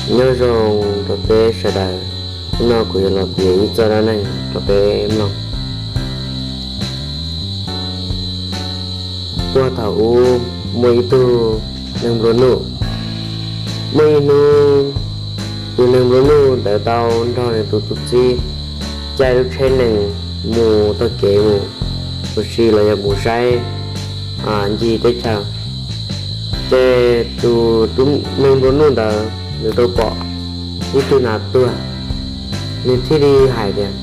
Nyob zoo rau peb sawv daws, hnub no kuv yuav los piav ib txoj dab neeg rau peb mloog. Puag thaum ub muaj ib tug neeg nplua nuj. Muaj ib hnub tus neeg nplua nuj ntawd tau nrog nws tus tub txib caij lub tsheb nees mus taug kev mus ua si los yog mus saib ncig teb chaws. Ces tus neeg nplua nuj ntawd nws tau pom ib tug nas tuag, nws thiaj li hais tias,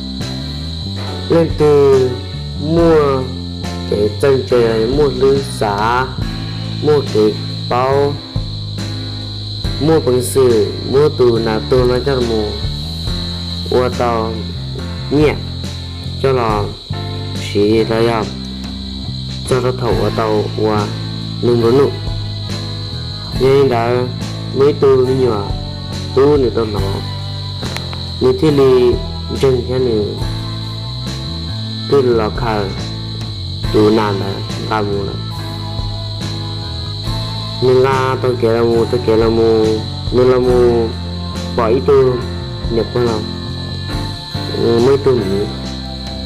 leej twg muaj kev txawj ntse, muaj hlwb xav, muaj kev paub, muaj peev xwm muab tus nas tuag no coj los ua tau nyiaj coj los siv los yog txog rau thaum uas tau ua neeg nplua nuj. Yog li ntawd, muaj ib tug me nyuam tub nws tau hnov, nws thiaj li ntseeg thiab nws thiaj li los khaws tus nas ntawd nqa mus lawm. Nws nqa taug kev los mus, taug kev los mus, nws los mus pom ib tug niam pog laus, muaj ib tug miv.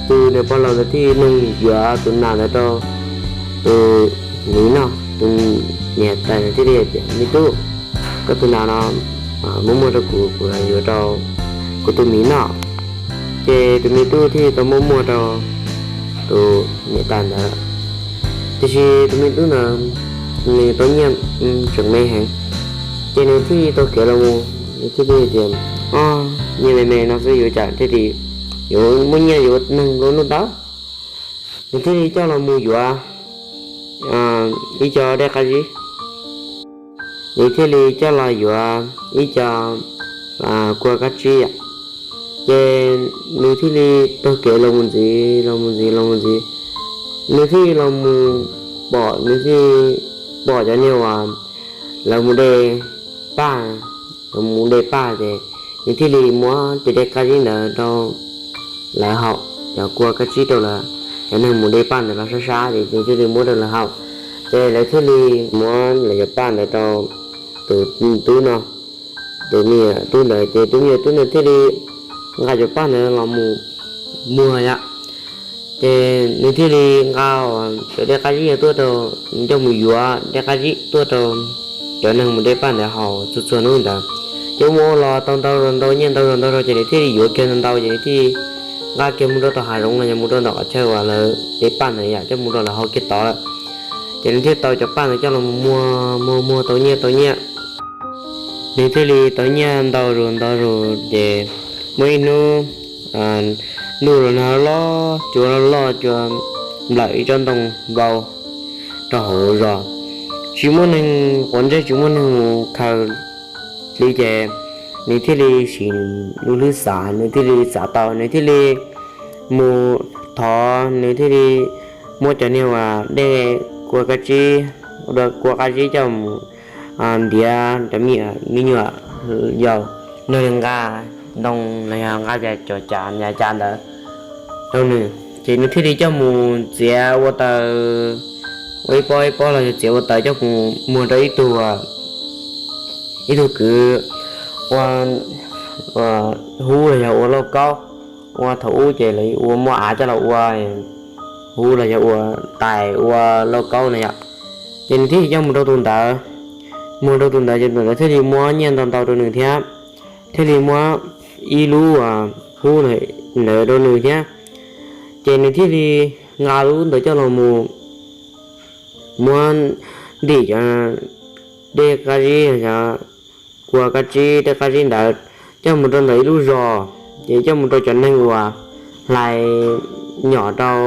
Tus niam pog laus ntawd thiaj li nug yuav tus nas ntawd rau tus miv noj. Tus niam tais ntawd thiaj li tias, me tub, koj tus nas no muab muag rau kuv, kuv yuav rau kuv tus miv noj. Ces tus me tub thiaj li tau muab muag rau tus niam tais ntawd. Tiam sis tus me tub ntawd nws tau nyiaj tseem me heev, ces nws thiaj li taug kev los mus, nws thiaj li tias, o, nyiaj me me no xwb yuav cas thiaj li yuav muaj nyiaj yuav neeg nplua nuj tau. Nws thiaj li coj los mus yuav ib co dej qab zib. Nws thiaj li coj los yuav ib co kua kab tsib. Ces nws thiaj li taug kev los mus ntxiv, los mus ntxiv, los mus ntxiv. Nws thiaj li los mus pom, nws thiaj li pom cov niag uas lawv mus de paj, lawv mus de paj ces nws thiaj li muab cov dej qab zib ntawd rau lawv haus, cov kua kab tsib rau lawv. Cov neeg mus de paj ntawd los sab sab ces nws thiaj li muab rau lawv haus. Ces lawv thiaj li muab lawv cov paj ntawd rau tus tub no, tus me nyuam tub ntawd. Ces tus me nyuam tub ntawd thiaj li nqa cov paj ntawd los mus muag yom. Ces nws thiaj li nqa cov dej qab zib tuaj rau, coj mus yuav dej qab zib tuaj rau cov neeg mus de paj ntawd haus txhua txhua hnub ntawd. Ces ua mus ua los tau ntau zog ntau, nyiaj ntau zog ntau zog ces nws thiaj li yuav kiag ntau ntau ces nws thiaj li nqa kiag mus rau tom hav zoov los yog mus rau ntawm qhov chaw uas lawv de paj ntawd yom, coj mus rau lawv haus kiag tod lawm. Ces nws thiaj tau cov paj ntawd coj los muag muag muag tau nyiaj tau nyiaj. Nws thiaj li tau nyiaj ntau zus ntau zus ces muaj ib hnub ntuj los nag loj, cua loj, cua nplawm ib tsob ntoo npau rau hauv zos. Tsis muaj neeg quav ntsej, tsis muaj neeg mus khaws li ces nws thiaj li siv lub hlwb xav, nws thiaj li xav tau, nws thiaj li mus thov, nws thiaj li muab cov niag uas dej kua kab tsib, kua kab tsib coj mus ntiav cov me nyuam yaus nrog nws nqa ntoo los yog nqa cov cav ntawd rau nws. Ces nws thiaj li coj mus txiav ua taws, ua ib pob ib pob los yog txiav ua taws coj mus muag rau ib tug, ib tug kwv ua hub los yog ua lauj kaub. Ua thaum ub ces lawv ua muab av coj los ua hub los yog ua tais ua lauj kaub na yom. Ces nws thiaj li coj mus rau tus ntawd, muag rau tus ntawd ces tus ntawd thiaj li muab nyiaj ntau ntau rau nws thiab, thiaj li muab ib lub hub ntawd rau nws thiab. Ces nws thiaj li nqa lub ntawd coj los mus muab ntim cov dej qab zib, cov kua kab tsib, dej qab zib ntawd coj mus rau ntawm ib lub zos, ces coj mus rau cov neeg uas hlais nyom rau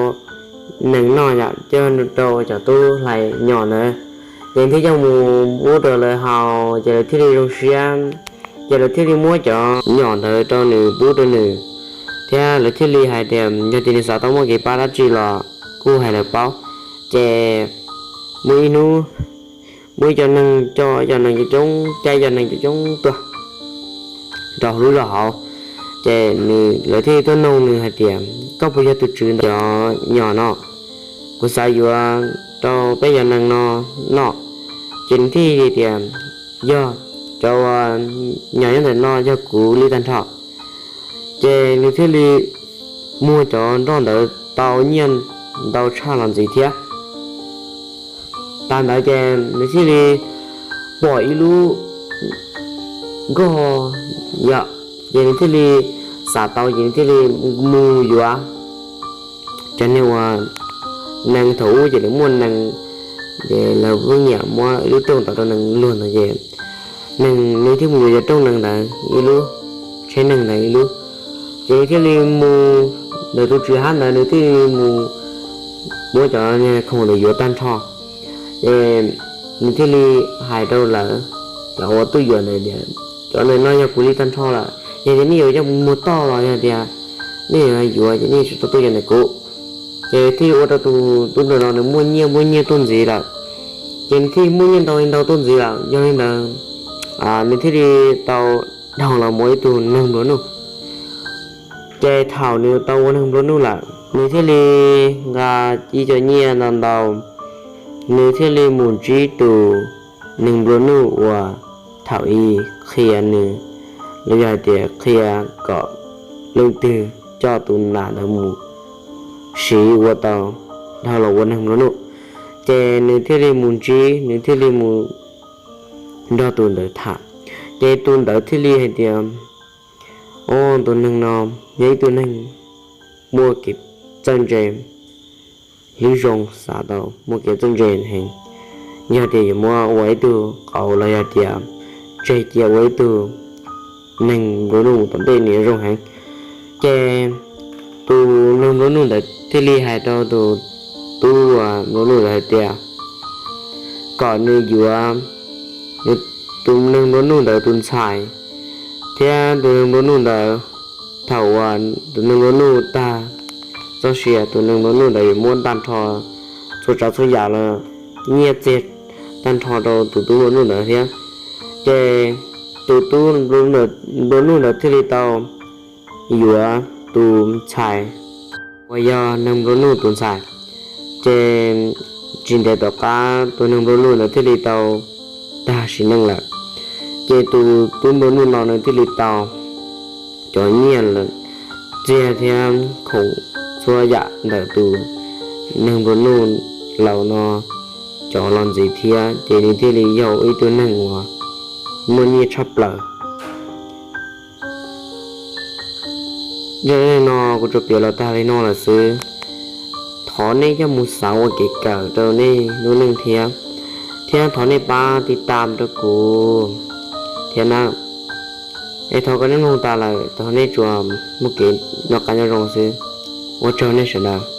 neeg noj yom, coj rau cov tub hlais nyom ntawd. Ces thiaj coj mus pub rau lawv haus ces lawv thiaj li zoo siab. Ces lawv thiaj li muab cov nyom ntawd rau nws, pub rau nws, thiab lawv thiaj li hais tias yog tias nws xav tau muaj kev pab dab tsi los kuj hais lawv paub. Ces muaj ib hnub muaj ib co neeg coj ib co neeg coob coob, caij ib co neeg coob coob tuaj rau hauv lub zos hauv. Ces lawv thiaj li tuaj noog nws hais tias, koj puas yog tus tswv ntawm cov nyom no? Kuv xav yuav rau peb cov neeg no noj. Ces nws thiaj li tias, yog, cov uas nyob ntawm no yog kuv li tag nrho. Ces nws thiaj li muag cov nroj ntawd tau nyiaj ntau tshaj los ntxiv thiab. Tag ntawd ces nws thiaj li pom ib lub nkoj yom, ces nws thiaj li xav tau ces nws thiaj li mus yuav cov neeg uas, neeg thaum ub ces lawv muaj nees, ces lawv pheej nyiam muab ib lub rooj tau rau nees luag ntawd ces nees, nws thiaj mus yuav cov rooj nees ntawd ib lub, tsheb nees ntawd ib lub. Ces nws thiaj li mus, ntawm tus tswv hab ntawd nws thiaj li mus muab cov khoom ntawd yuav tag nrho. Ces nws thiaj li hais rau lawv, cov uas tuaj yuav ntawd tias, cov ntawm no yog kuv li tag nrho lawm, yog tias nej yuav coj mus muag toj los yog tias nej yuav yuav ces nej tsis tau tuaj cov ntawm kuv. Ces thiaj ua rau tus tub ntawm no nws muaj nyiaj muaj nyiaj tuaj ntxiv lawm. Ces nws thiaj muaj nyiaj ntau li ntau tuaj ntxiv lawm, yog li ntawd nws thiaj li tau dhau los mus ua ib tug neeg nplua nuj. Ces thaum nws tau ua neeg nplua nuj lawm nws thiaj li nqa ib co nyiaj ntau ntau, nws thiaj li mus ntsib tus neeg nplua nuj uas thaum ub qhia nws, los yog hais tias qhia kom leej twg coj tus nas ntawd mus siv ua tau dhau los ua neeg nplua nuj. Ces nws thiaj li mus ntsib, nws thiaj li mus nrog tus ntawd tham. Ces tus ntawd thiaj li hais tias, o, tus neeg no yog ib tug neeg muaj kev txawj ntse, hlub zoo, xav tau muaj kev txawj ntse heev, yog tias yuav muab ua ib tug qauv los yog tias tseg cia ua ib tug neeg nplua nuj mus tom ntej nws yuav zoo heev. Ces tus neeg nplua nuj ntawd thiaj li hais rau tus tub uas nplua nuj ntawd hais tias kom nws yuav tus neeg nplua nuj ntawd tus ntxhais, thiab tus neeg nplua nuj ntawd, thaum uas tus neeg nplua nuj tag txoj sia tus neeg nplua nuj ntawd yuav muab tag nrho txhua tsav txhua yam los nyiaj txiag tag nrho rau tus tub nplua nuj ntawd thiab. Ces tus tub nplua nuj ntawd thiaj li tau yuav tus ntxhais uas yog neeg nplua nuj tus ntxhais. Ces tsis ntev tom qab tus neeg nplua nuj ntawd thiaj li tau tag sim neej lawm. Ces tus tub nplua nuj no nws thiaj li tau cov nyiaj txiag thiab khoom txhua yam ntawm tus neeg nplua nuj laus no cov los ntxiv thiab, ces nws thiaj li yog ib tug neeg uas muaj nyiaj tshaj plaws. Zaj dab neeg no kuv tsuas piav los tag li no lawm xwb. Thov nej coj mus xav ua kev kawm rau nej lub neej thiab, thiab thov nej pab tiv tam rau kuv thiab na. Es thov kom nej mloog tas lawm thov nej tsuas muaj kev noj qab nyob zoo xwb. Ua tsaug nej sawv daws.